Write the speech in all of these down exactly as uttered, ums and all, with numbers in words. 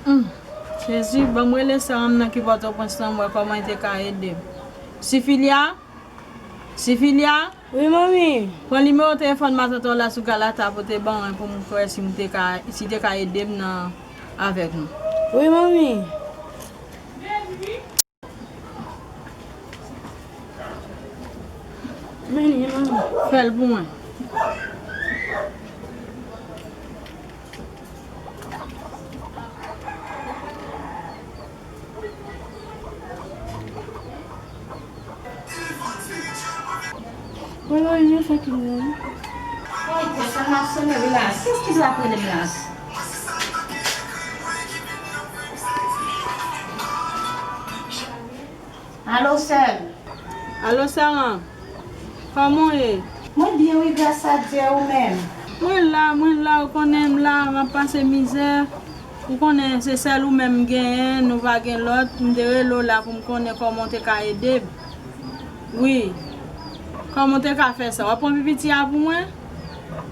Hmm. Jezi, ban m rele sè an m nan ki Pòtoprens lan, m wè kòman li te ka ede m. Sifilya? Sifilya? Wi, manmi. Pran nimewo telefòn matant w la sou galata pou te ban mwen pou m wè si m te ka, si te ka ede m nan avèk nou. Wi, manmi. Men li, manmi. Fè l pou mwen. Wi, wi, wi, fè ki mwen. Wi, telefòn m ap sonnen, wi la. Kiyès ki di l ap rele m la? Alo, sè m. Alo, sè m. Kòman w ye? Mwen byen, wi, gras a Dye, ou menm? Mwen la, mwen la, ou konnen m la, m ap pase mizè. Ou konnen se sèl ou menm m genyen, nou pa gen lòt. M te rele w la pou m konnen kòman w te ka ede m. Wi. Kòman w te ka fè sa? W ap pran pi piti a pou mwen?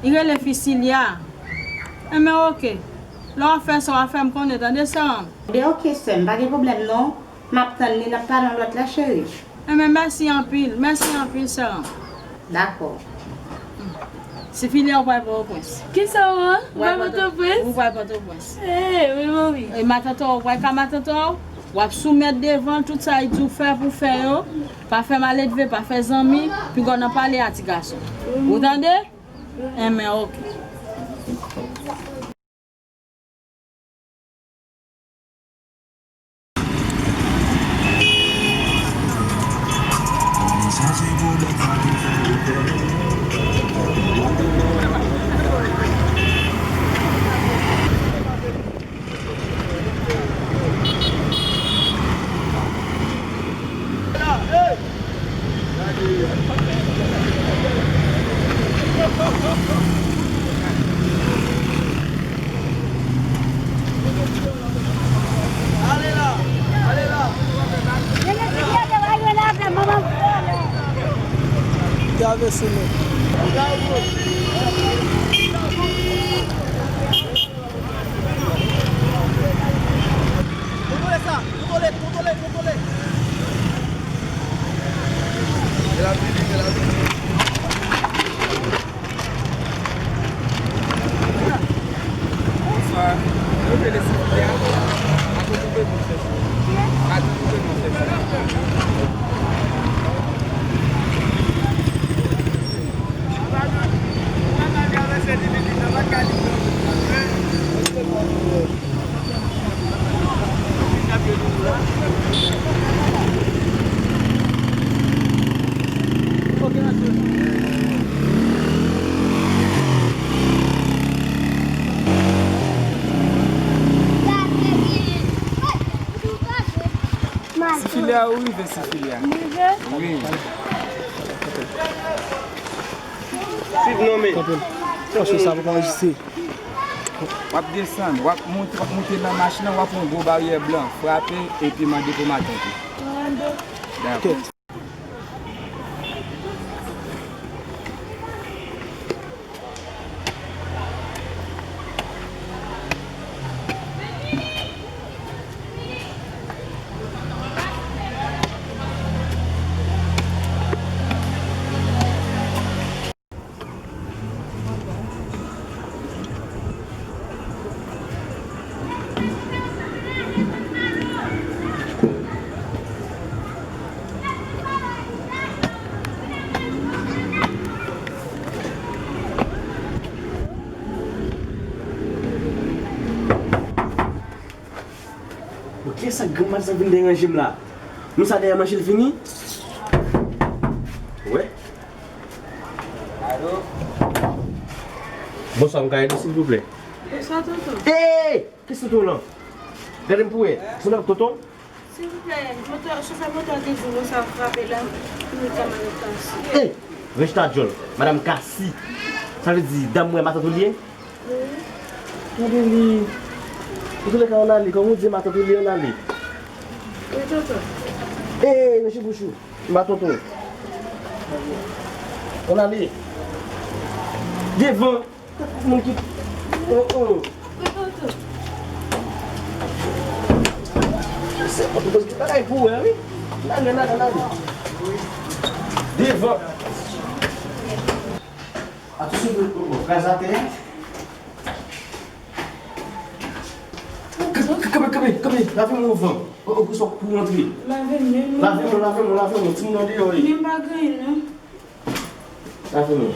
Li rele Fisilya. Enben, oke. Lè w ap fè sa, w ap fè m konnen, tande, sè m. Enben, oke, sè m. Pa gen pwoblèm, non. M ap tann li, n ap pale yon lòt lè, cheri. Enben, mèsi anpil. Mèsi anpil, sè m. Dakò. Sifilya, ou pral Pòtoprens. Kisa w an? Ou pral Pòtoprens? Ou pral Pòtoprens. Ee, wi, manmi. E matant w, ou pral ka matant w, w ap soumèt devan l, tout sa li di w fè pou fè yo. Pa fè maledve, pa fè zanmi, piga w nan pale a ti gason. Ou tande? Enben, oke. Travèse men. Kontwole sa! Kontwole, kontwole, kontwole! Mete la vini, mete la vini. Bonswa. Mwen rele Sifilya. Atann, nou vle nou chèche. Atann, nou vle nou chèche. Sifilya, ou rive, Sifilya? M rive? Wi. Suiv non men. Kanpe. Paske sa poko anrejistre. W ap desann, w ap monte, w ap monte nan machin nan, w ap wè yon gwo baryè blan, frape, epi mande pou matant ou. Dakò. Bon, kiyès sa granmad sa vin deranje m la? Nou sa dèyè manje l fini? Wè. Alo? Bonswa, m ka ede w, silvouplè? Bonswa, tonton. Hey! Kiyès tonton lan? Gade m pou wè. Se nan tonton? Silvouplè, motò, chofè motò te di nou sa frape la, pou nou ta madanm Kasi. Ey! Rechta djòl, madanm Kasi. Sa vle di, dam mwen matant ou li ye? Wi. Gade li. Antouleka, ann ale. Kòm ou di matant ou li ye, ann ale. Wi, tonton. Ey, mesye bouch ou. M pa tonton. Ann ale. Devan. Moun ki, oh, oh. Wi, tonton. Se mwen ki poze tout bagay pou wè, wi. N ale, n ale, n ale. Devan. Atansyon, bon, bon, gaz atè. Kanpe, kanpe, kanpe, kanpe. Lave men w anvan. Ou, ou, ou, ou rantre. Lave men, non. Lave men, lave men, lave men. Timoun nan deyò, wi. Men m pa gen, non. Sa fini.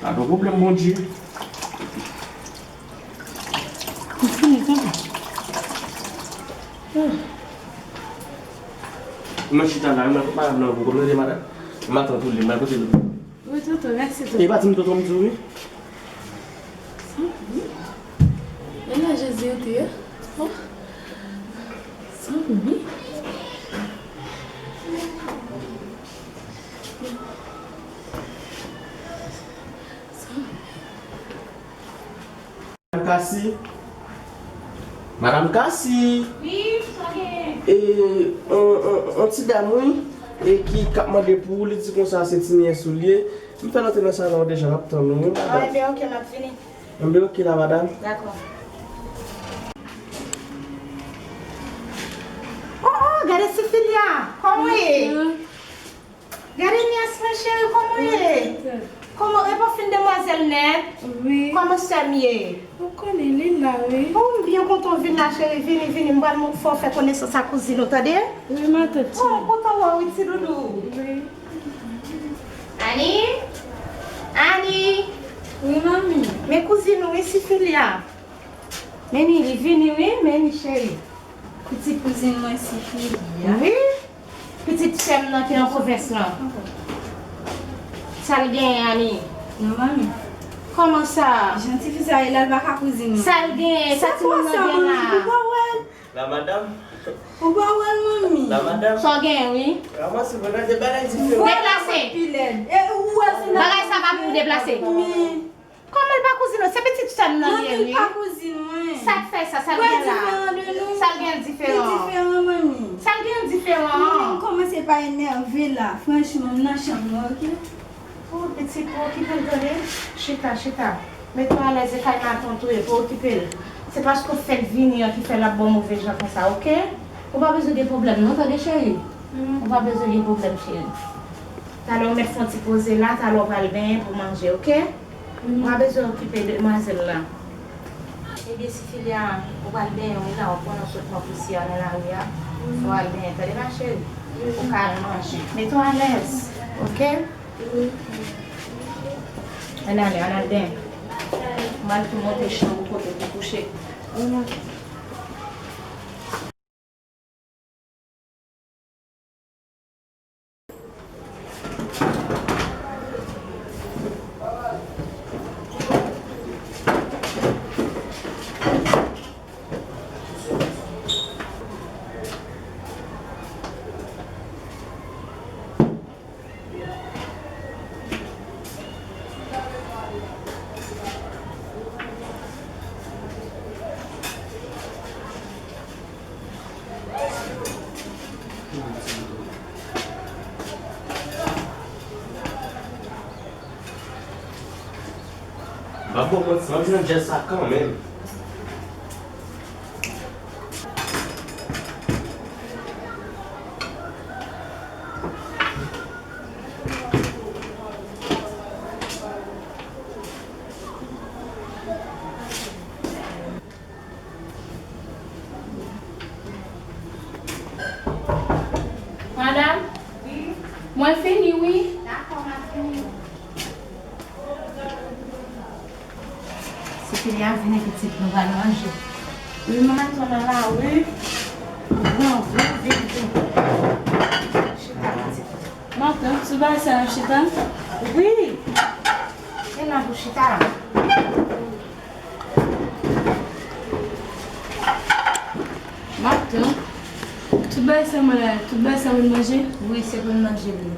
Pa gen pwoblèm, Bondye. Ou fini, kanpe. Mwen chita la, mwen pa nan pou kòm nan matant ou li, mwen kote li. Wi, tonton, mèsi, tonton. E pa di m tonton m di w, wi. Sanble. E la Jezi yo te ye. Oh. Sanble. Sanble. Madanm Kasi. Madanm Kasi. Wi, sa gen? E, on, on, on ti dam, wi. E ki, k ap mande pou ou, li di konsa se ti nyès ou li ye. M fè l antre nan salon an deja, l ap tann ou, wi, madanm. Ah, enben, oke, m ap vini. Enben, oke la, madanm. Dakò. Oh, oh, gade Sifilia! Kòman w ye? Gade nyès mwen cheri, kòman w ye? Kòman, epi w fin demwazèl nèt? Wi. Kòman sè m ye? Ou konnen li la, wi. Oh, m byen kontan w vin la, cheri. Vini, vini. M pral fè w fè konesans ak kouzin ou, tande? Wi, matant. Oh, m kontan wè w, wi, ti doudou. Wi. Ani? Ani? Wi, manmi. Men kouzin ou, wi, Sifilia. Men ni, li vini, wi. Men ni, cheri. Pitit kouzin mwen, Sifilia. Wi. Pitit sè m nan ki nan pwovens lan. Sa l genyen, Ani? Non, manmi. Kòman sa? Jan tifi sa ye la, l pa ka kouzin mwen. Sa l genyen? Sa timoun nan gen la? Ou pa wè l? La madam. Ou pa wè l, manmi? La madam. Sa w genyen, wi? Ranmase, mwen gade bagay diferan. Deplase. Pi lèd. E ou wè se la. Bagay sa pa pou w deplase. Men. Kòman l pa kouzin ou? Se pitit sè m nan li ye, wi. Manmi, l pa kouzin mwen. Sa k fè sa? Sa l gen la? Sa l gen l diferan? Li diferan, manmi. Sa l gen l diferan? Manmi, m kòmanse pa enève la. Franchman, m nan chanm mwen, oke? Oh, pitit, pa okipe l, tande. Chita, chita. Mete w alèz, e kay matant ou ye, pa okipe l. Se paske w fèk vini an ki fè l ap ba w move jan konsa, oke? Ou pa bezwen gen pwoblèm, non, tande, cheri? Ou pa bezwen gen pwoblèm, cheri. Talè w mèt fè yon ti poze la, talè w pral benyen pou manje, oke? Ou pa bezwen okipe demwazèl la. Ebyen, Sifilia, ou pral benyen wi la, ou konnen w sot pran pousyè nan lari a. Fò w al benyen, tande ma cheri? Ou ka al manje. Mete w alèz, oke? Ann ale, ann al benyen. Mwen tou monte chanm ou kote pou kouche. M ap ba w manti, m ap jwenn djèz sa kanmenm. Madanm? Wi. Mwen fini, wi. Dakò, m ap fini. Sifilia, vini pitit, nou pral manje. Wi, manman, tonton la, wi. Bon, vin, vin, vin. Chita, pitit. Matant, sou bagay sa n ap chita? Wi. Vin la pou chita. Matant, tout bagay sa mwen la, tout bagay sa mwen manje? Wi, se pou n manje li.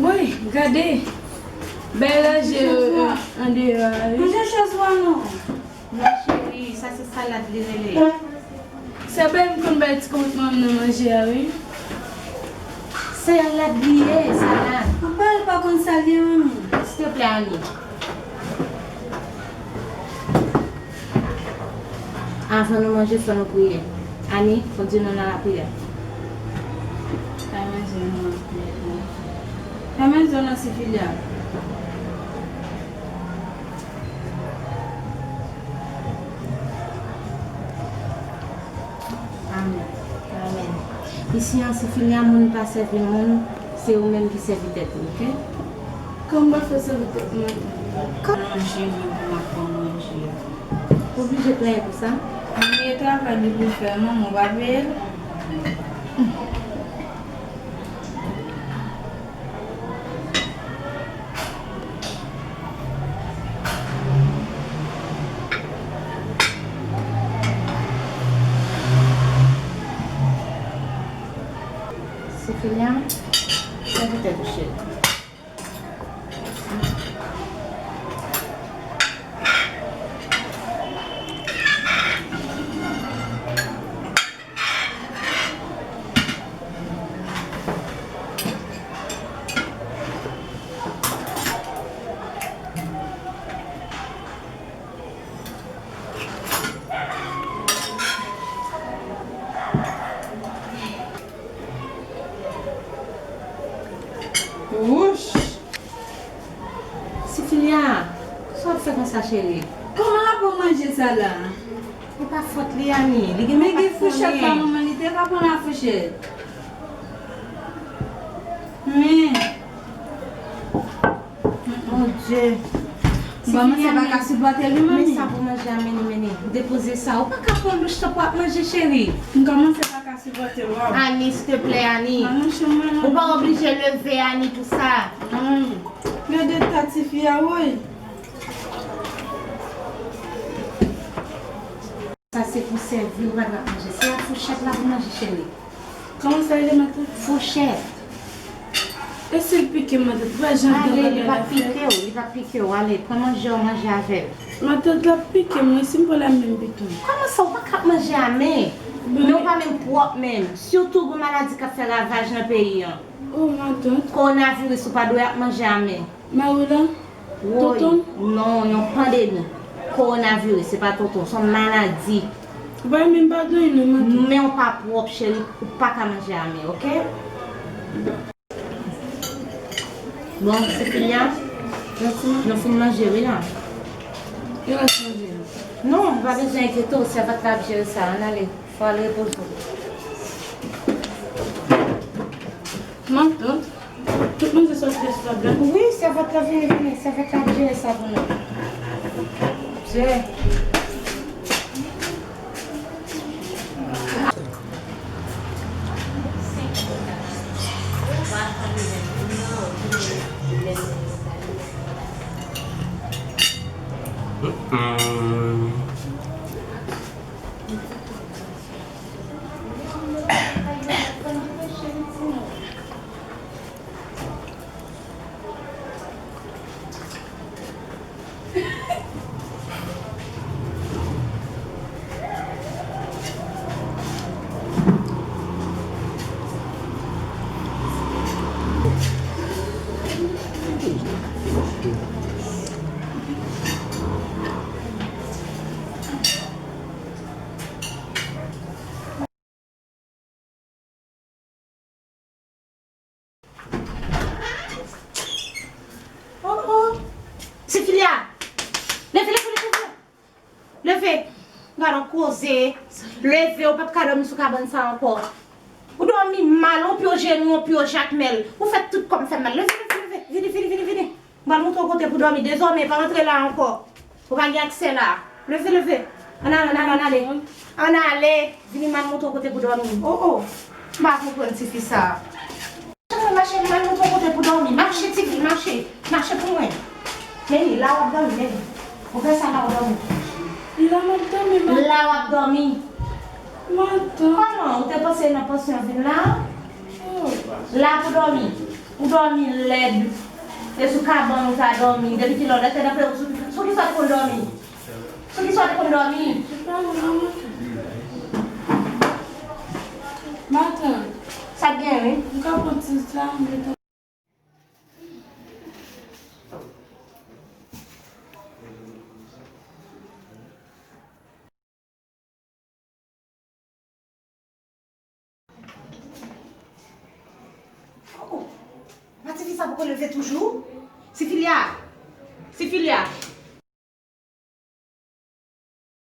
Woy, gade. Bèl ranje, euh, andeyò a, wi. Manje chèz ou a non. Non, cheri, sa se salad li rele. Sa bay m konn bay ti kòmantman m nan manje a, wi. Salad li ye, salad. Ou pa, ou pa konn sa l ye, manmi. Silvouplè, Ani. Avan nou manje, fò nou priye. Ani, fò di nou nan lapriyè. Fèmen zye nou nan lapriyè. Fèmen zye nou, Sifilia. Amèn. Amèn. Isi an, Sifilia, moun pa sèvi moun, se ou menm ki sèvi tèt ou, oke? Kòman m ap fè sèvi tèt mwen? Kòman manje, mwen pou m ap pran manje? Ou oblije plenyen pou sa? Mwen gen travay li pou fè, manman, ou pa peye l? Sifilia, sèvi tèt ou, cheri. Wouch! Sifilia, sa w ap fè konsa, cheri? Kòman l ap pran manje sa la? E pa fòt li, Ani. Li gen... Men gen fouchèt la, manman, li te ka pran la fouchèt. Men. Mon Dieu. Bon, mwen se pa ka sipòte li, manmi. Men sa pou manje a, mennen, mennen. Depoze sa. Ou pa ka pran louch tan pou ap manje, cheri. M kòmanse pa ka sipòte l, waw. Ani, silteplè, Ani. Manman, chan mwen, ou pa oblije leve, Ani, pou sa. Manman, gade ta tifi a, woy. Sa se pou sèvi, ou pa dwe ap manje. Se a fouchèt la pou manje, cheri. Kòman sa rele, matant? Fouchèt. E si l pike m, matant? Ou wè jan ale, li p ap pike w, li p ap pike w. Ale, pran manje w, manje avè l. Matant, l ap pike m, wi, si m pran l ap menm pike m. Kòman sa, ou pa ka ap manje a men? Men ou pa menm pwòp menm. Sitou gon maladi k ap fè ravaj nan peyi an. Oh, matant. Kowonaviris, ou pa dwe ap manje a men. Mari w la? Woy, tonton? Non, yon pandemi. Kowonaviris, se pa tonton, se yon maladi. Ou pa menm pa dwe non, matant. Men w pa pwòp, cheri, ou pa ka manje a men, oke? Bon, Sifilia, nou fin manje, wi, la. Yo rès manje a. Non, ou pa bezwen enkyete w, sèvant la ap jere sa, ann ale. Fò al repoze w. Matant, tout manje soti sou tab la? Wi, sèvant la, vini, vini, sèvant la ap jere sa pou nou. Jere. Oh, oh. Sifilia! Leve, leve, leve, leve! Leve! Gade yon koze. Leve, ou p ap ka dòmi sou kabann sa ankò. Ou dòmi mal, yon pye w jenou, yon pye w jakmèl. Ou fè tout kò m fè mal. Leve, leve, leve. Vini, vini, vini, vini. M pral montre w kote pou dòmi. Dezòmè, pa rantre la ankò. Ou pa gen aksè la. Leve, leve. Ann ale, ann ale, ann ale. Ann ale. Vini, m al montre w kote pou dòmi. Oh, oh. M pa konprann tifi sa a. Mache, mache, m al montre w kote pou dòmi. Mache, tifi, mache. Mache pou mwen. Men li, la w ap dòmi, men li. Ou fè sa la w dòmi. La m ap dòmi, matant. La w ap dòmi. Matant. Kòman? Ou te panse nan pansyon vin la? Oh. La pou dòmi. Ou dòmi lèd. E sou kabann ou ta dòmi. Depi kilè w lè te nan peyi w, sou, sou kisa w te konn dòmi? Sou kisa w te konn dòmi? Matant. Sa k gen, wi? M ka pran ti sa, m mete. Fi sa poko leve toujou? Sifilya! Sifilya!